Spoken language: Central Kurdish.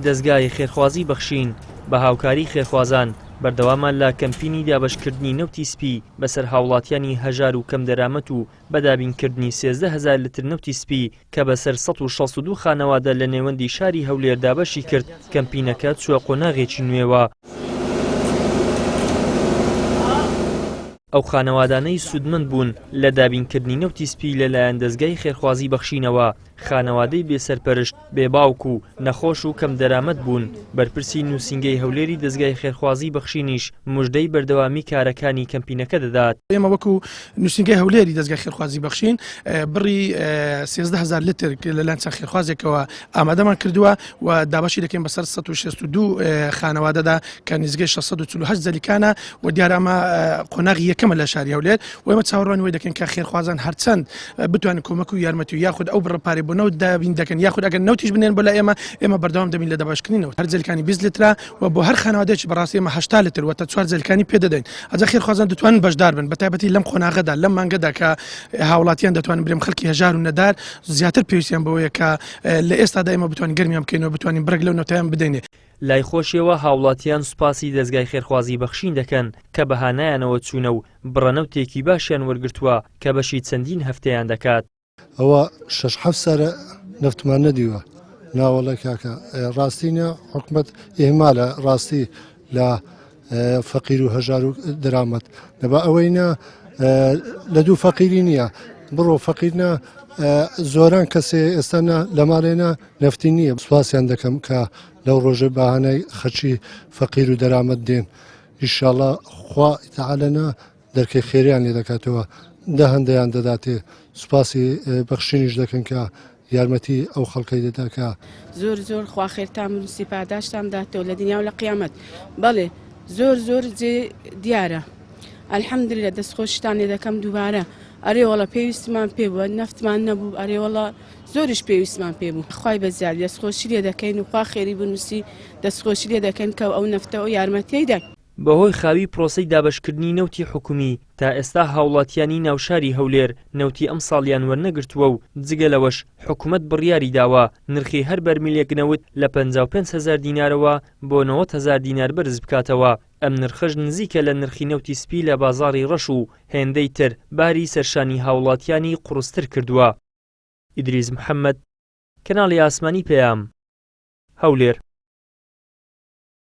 دەزگای خێرخوازی بەخشین بە هاوکاری خێرخوازان بەردەوامە لە کەمپینی دابەشکردنی نەوتی سپی بەسەر هاوڵاتیانی هەژار و کەمدەرامەت و بە دابینکردنی 13 هەزار لتر نەوتی سپی کە بەسەر 162 خانەوادە لە نێوەندی شاری هەولێر دابەشی کرد، کەمپینەکە چووە قۆناغێکی نوێوە. ئەو خانەوادانەی سوودمەند بوون لە دابینکردنی نەوتی سپی لەلایەن دەزگای خێرخوازی بەخشینەوە، خانەوادەی بێ سەرپەرشت، بێ باوک و نەخۆش و کەمدەرامەت بوون، بەرپرسی نووسینگەی هەولێری دەزگای خێرخوازی بەخشینیش مژدەی بەردەوامی کارەکانی کەمپینەکە دەدات. ئێمە وەکو نووسینگەی هەولێری دەزگای خێرخوازی بەخشین بڕی 13 هەزار لتر لەلایەن چەند خێرخوازێکەوە ئامادەمان کردووە و دابەشی دەکەین بەسەر 162 خانەوادەدا کە نزیکەی 648 زەلیکانە و دیارە ئەمە قۆناغی یەکەمە لە شاری هەولێر و ئێمە چاوەڕوانی وەی دەکەین کە خێرخوازان هەرچەند بتوانن کۆمەک و یارمەتی و یاخود ئەو بڕە پارەی بۆ نەوت دابین دەکەن یاخود ئەگەر نەوتیش بنێن بۆ لای ئێمە ئێمە بەردەوام دەبین لە دابەشکردنی نەوت هەر جەلیکانی 20 لترە و بۆ هەر خانەوادەیەکی بەڕاستی ئێمە 80 لتر واتە چوار جەلیکانی پێ دەدەین ئەجا خێرخوازان دەتوانن بەشدار بن بە تایبەتی لەم قۆناغەدا لەم مانگەدا کە هاوڵاتیان دەتوانن برێم خەڵکی هەژار و نەدار زیاتر پێویستیان بەوەیە کە لە ئێستادا ئێمە بتوانین گەرمیان بکەینەوە بتوانین بڕێک لەو نەوتەیان بدەینێ. لای خۆشیەوە هاوڵاتیان سوپاسی دەزگای خێرخوازی بەخشین دەکەن کە بە هانایانەوە چوونە و بڕە نەوتێکی باشیان وەرگرتووە کە بەشی چەندین هەفتەیان دەکات. ئەوە شەش حەفت سارە نەفتمان نەدیوە ناوەڵە کاکە ڕاستی نیە حکومەت ئیهمالە ڕاستی لە فەقیر و هەژار و دەرامەت دەبا ئەوەی نا لە دوو فەقیری نییە بڕۆ فەقیر نا زۆران کەسێ ئێستا نا لە ماڵێ نا نەفتی نییە سوپاسیان دەکەم کە لەو ڕۆژە بەهانای خەرچی فەقیر و دەرامەت دێن ئیشاڵا خوا تەعالا نا دەرکەی خێریان لێ دەکاتەوە دە هەندەیان دەداتێ سوپاسی بەخشینیش دەکەن کە یارمەتی ئەو خەڵکەی دەدا کە. زۆر زۆر خوا خێرتان بنوسی پاداشتان بداتەوە لە دنیا و لە قیامەت بەڵێ زۆر زۆر جێ دیارە الحمدللە دەست خۆشتان لێ دەکەم دووبارە ئەرێ وەڵا پێویستمان پێ بووە نەفتمان نەبوو ئەرێ وەڵا زۆریش پێویستمان پێ بوو خوای بەزیاد دەست خۆشی لێ دەکەین و خوا خێری بنوسی دەست خۆشی لێ دەکەین کە ئەو نەفتە و یارمەتیەی داین. بەهۆی خاوی پرۆسەی دابەشکردنی نەوتی حکومی، تا ئێستا هاوڵاتیانی ناوشاری هەولێر نەوتی ئەمساڵیان وەرنەگرتووە و جگە لەوەش حکومەت بڕیاریداوە نرخی هەر بەرمیلێک نەوت لە 55 هەزار دینارەوە بۆ 90 هەزار دینار بەرزبکاتەوە، ئەم نرخەش نزیکە لە نرخی نەوتی سپی لە بازاڕی ڕەش و هێندەی تر باری سەرشانی هاوڵاتیانی قوڕستر کردووە. ئیدریس محەمەد، کەناڵی ئاسمانی پەیام، هەولێر.